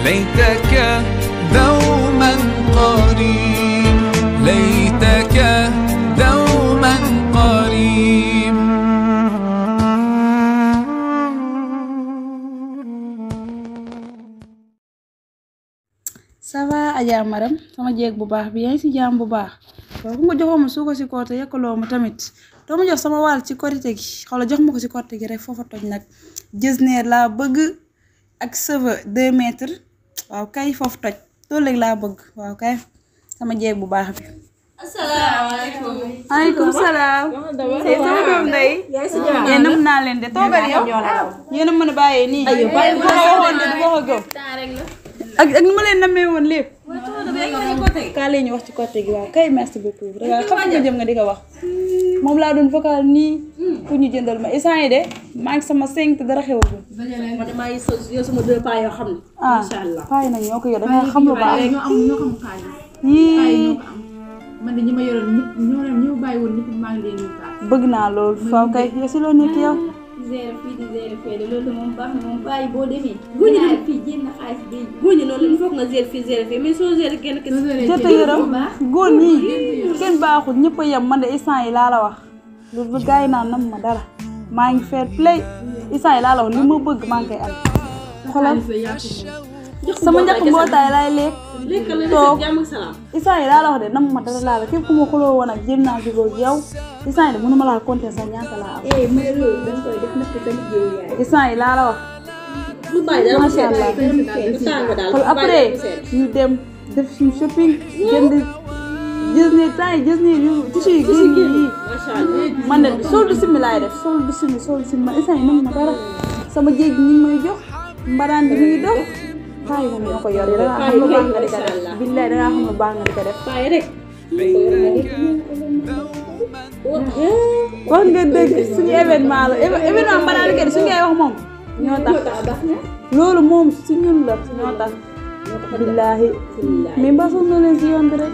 ليتك دوما قريب ليتك دوما قريب. ça va Adja Maram sama jeeg bu baax bi yaa ngi si jaam bu baax waaw ku nga joxoo ma suuko si koote yekkaloo ma tamit doo ma jox sama wàll ci korite gi xawla jox ma ko si korite gi rek foofa toj nag jësneer laa bëgg ak cheveux 2 mètres waaw kay foofu toj loolu léegi laa bëgg waaw kay sama jeeg bu baax bi. asalaamaaleykum. maaleykum salaam. tey sama doom ndey. yéen nam naa leen de toogal yow. yéen a mën a bàyyee nii. ma waxoon de du ma ko gëm. ak ni ma leen namee woon lépp. kaa leen ñu wax ci côté gi waaw kay merci beaucoup. da xam nga jëm nga di ko wax. moom laa doon vocal nii. pour ñu jëndal ma instant yi de maa ngi sama 5 te dara xewagul. man de maa ngi yor sama 2 paa yoo xam ne. macha allah paa yi nag ñoo ko yor da nga xam lu baax. ñoo xam xaalis. yii man de ñi ma yoroon ñëpp ñoo bàyyi woon ñëpp maa ngi leen di taal. bëgg naa loolu faaw kay yow si loo nekk yow. zéro fii di zéro fee de loolu moom baax na moom bàyyi boo demee. góor ñi fii jéem na xaalis bi góor ñi noonu la il faut nga zéro fii zéro fee mais soo zéro kenn kenn. jot a yërëm góor ñi kenn baaxul ñëpp a yem man de instant yi laa la wax loolu ba gars yi naan nam ma dara maa ngi fair play instant yi laa la wax li ma bëgg maa ngi koy am xoolal sama njëkk mbootaay laay lekk toog instant yi laa la wax de nam ma dara laa la képp ku ma xuloo woon ak jéem naa jubóog yow instant yi de mënuma laa compter sa ñaata laa am mais loolu dañ koy def nag te tamit yow yaay. instant yi laa la wax macha allah xool après ñu dem def suñu shopping jënd jësneer temps yi jësneer yu tissu yi gis yi man de soldu simi laay def soldu simi man instant yi nam ma dara sama jéeg ñi may jox mbaraan bi muy dox paa yi moom ñoo ko yor yi dangaa xam lu baax nga di ko def billaay dangaa xam lu baax nga di ko def paa yi rek. wax nga dëgg suñu événement la événement mbaraan kenn su ngay wax moom ñoo tax loolu moom si ñun la ñoo tax billaahi mais mbaa sonn na leen si yoon bi rek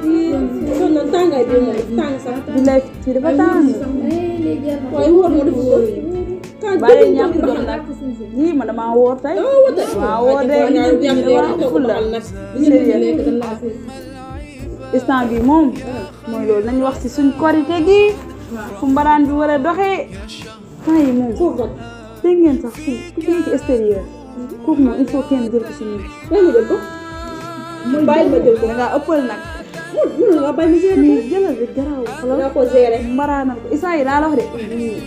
sonn na tàngaay bi moom tàng sax. billaahi fii dafa tàng waaye wóor ma dafa wóor. bàyyi ñàkk jom nag yii ma damaa woor tey maa woor de dama ful la sérieux instant bi moom mooy loolu nañu wax ci suñ korite gi fu mbaraan bi war a doxee temps yi moom dégg ngeen sax fii ku ci nekk extérieur kooku moom il faut kenn jël ko si ñun ma jël ko. bàyyi ma jël ko. dangaa ëppal nag mënul nga bàyyi ma gérer mais jëlal rek garaaw nga ko gérer. mbaraanal ko instant yi daa la wax de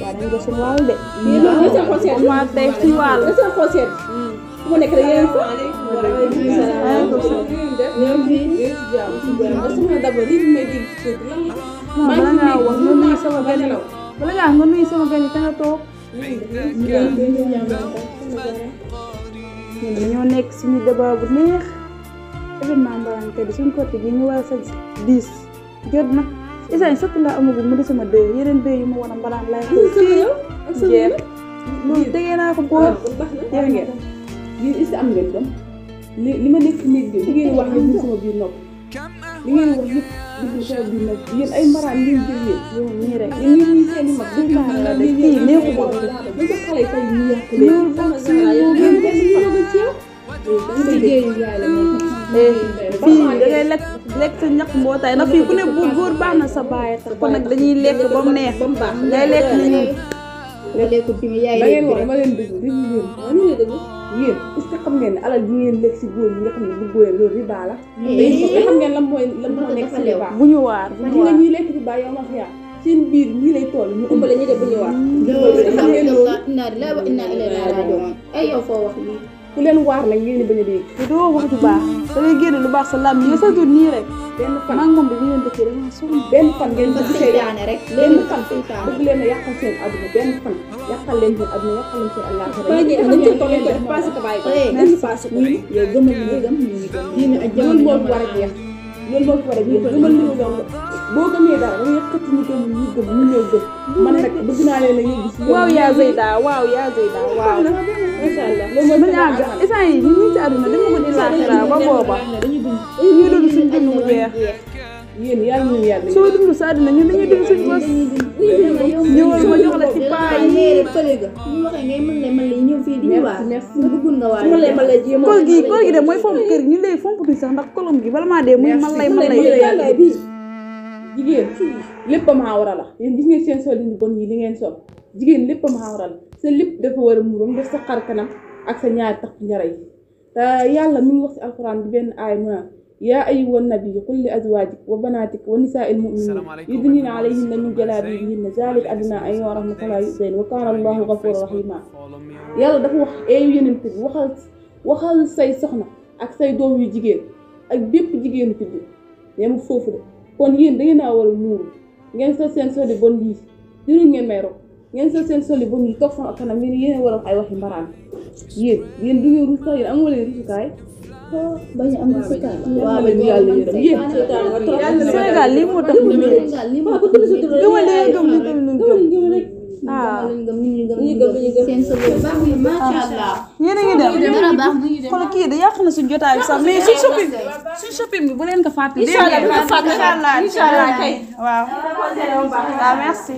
waa dañu def suñu wàll de mais loolu nga seen xol seet. ma tey suñu wàll nga seen xol seet. fu ma nekk rek yéen fa. bala ngaa wax nga nuyu sama gan yi bala ngaa nga nuyu sama gan yi te nga toog ñun dañoo nekk suñu débat bu neex événement mbaraan kay di suñu côté gi ñu war a sañ 10 jot na isaan sëtt laa amagul mu di sama 2 yeneen 2 yu ma war a mbaraan laay xool jeex loolu tegee naa ko boor jeex ngeen yéen est-ce que am ngeen dem li ma nekk néeg bi li ngeen wax yëpp sama biir nopp li ngeen wax yëpp dugg sama biir nopp yéen ay mbaraan ngeen jël yéen yow nii rek yéen ngeen ñuy seen i mag dëgg la de kii neexu ma dañ ko xale tey ñu yàq loolu bokk si moo gën liggéeyu yaay la moom fii da ngay lekk sa ñaq mbootaay ndax fii ku ne bu góor baax na sa baay tax kon nag dañuy lekk ba mu neex ngay lekk ni ñun nga lekk fi nga yaay da ngeen wax dama leen dëgg dëgg yéen est-ce que xam ngeen ne alal bi ngeen lekk si góor ñi nga xam ne bu góoree loolu riba la te xam ngeen lan moo nekk si riba bu ñu waar bu ñu ñi nga waar ñuy lekk riba yow ma xiyaa seen biir ñii lay toll ñu ëmbale ñu def bu ñu war. xam ngeen loolu inna lillahi wa inna ilayhi raaji'uun. ay yow foo wax lii. ku leen waar nag ngeen di bañ a dégg te doo wax ju baax da ngay génne lu baax sa lam yi sa jur nii rek benn fan maa ngi moom dañu leen dëkkee dama sonn benn fan ngeen fa di gisee seytaane rek. benn fan seytaane. bëgg leen a yàqal seen àdduna benn fan yàqal leen seen àdduna yàqal leen seen àllaaxira bàyyi ñu dañ ci toog dañ ko def passé ko bàyyi ko. dañ passé ko. yow gëmal li nga gëm ñu ngi gëm diine ak loolu moo fi war a jeex loolu moo fi war a jeex gëmal li nga gëm boo gëmee dara da ngay xëcc ñu gëm ñu gëm ñu ñëw gëm man nag bëgg naa leen a yóbbu si waaw yaa Zeyda waaw yaa Zeyda waaw macha allah loolu mooy ma ñaaga instant yi ñu ngi ci àdduna dama ko di laaxira ba booba ñu dund suñu dund mu jeex yéen yàlla ñu yàlla soo dund sa àdduna ñun dañuy dund suñu bos ñëwal ma jox la ci paa yi seere fële ga ñu waxee ngay mën lay ñëw fii di ñu waa bëggul nga waa mën lay jéem kool gi de mooy fomp kër ñu lay fomp tuuti sax ndax kolom gi bala maa dee muy man lay bi jigéen léppam xawra la yéen gis ngeen seen sol yi bon yi li ngeen sol jigéen léppam xawra la sa lépp dafa war a muur def sa xar kanam ak sa ñaari tax njara yi te yàlla mi ngi wax ci alxuraan bi benn aay mu naan yaa ayyuhan nabiyyu qul li azwaajika wa banaatika wa nisaa'il mu'miniina yudniina alayhinna min jalaabiibihinna zaalika adnaa an yu'rafna falaa yu'zayna wa kaana Allaahu gafuuran rahiimaa yàlla dafa wax yonent bi waxal say soxna ak say doom yu jigéen ak bépp jigéenu ci biir yem foofu de kon yéen da ngeen a war a muuru ngeen sol seen soli bon yi dinu ngeen may rob ngeen sol seen soli bon yi toog sama kanam yéen a war a wax ay waxi mbaraan yéen du ngeen rus sax yéen amoo leen rusukaay bañ am rusukaay waaw bañ yàlla yërëm yéen Sénégal lii moo tax ñu gëm rek seen sa baax ni macha allah yéen a ngi dem xool kii da yàq na suñ jotaay bi sax mais suñ shopping bi bu leen ko fàtte incha allah kay waaw merci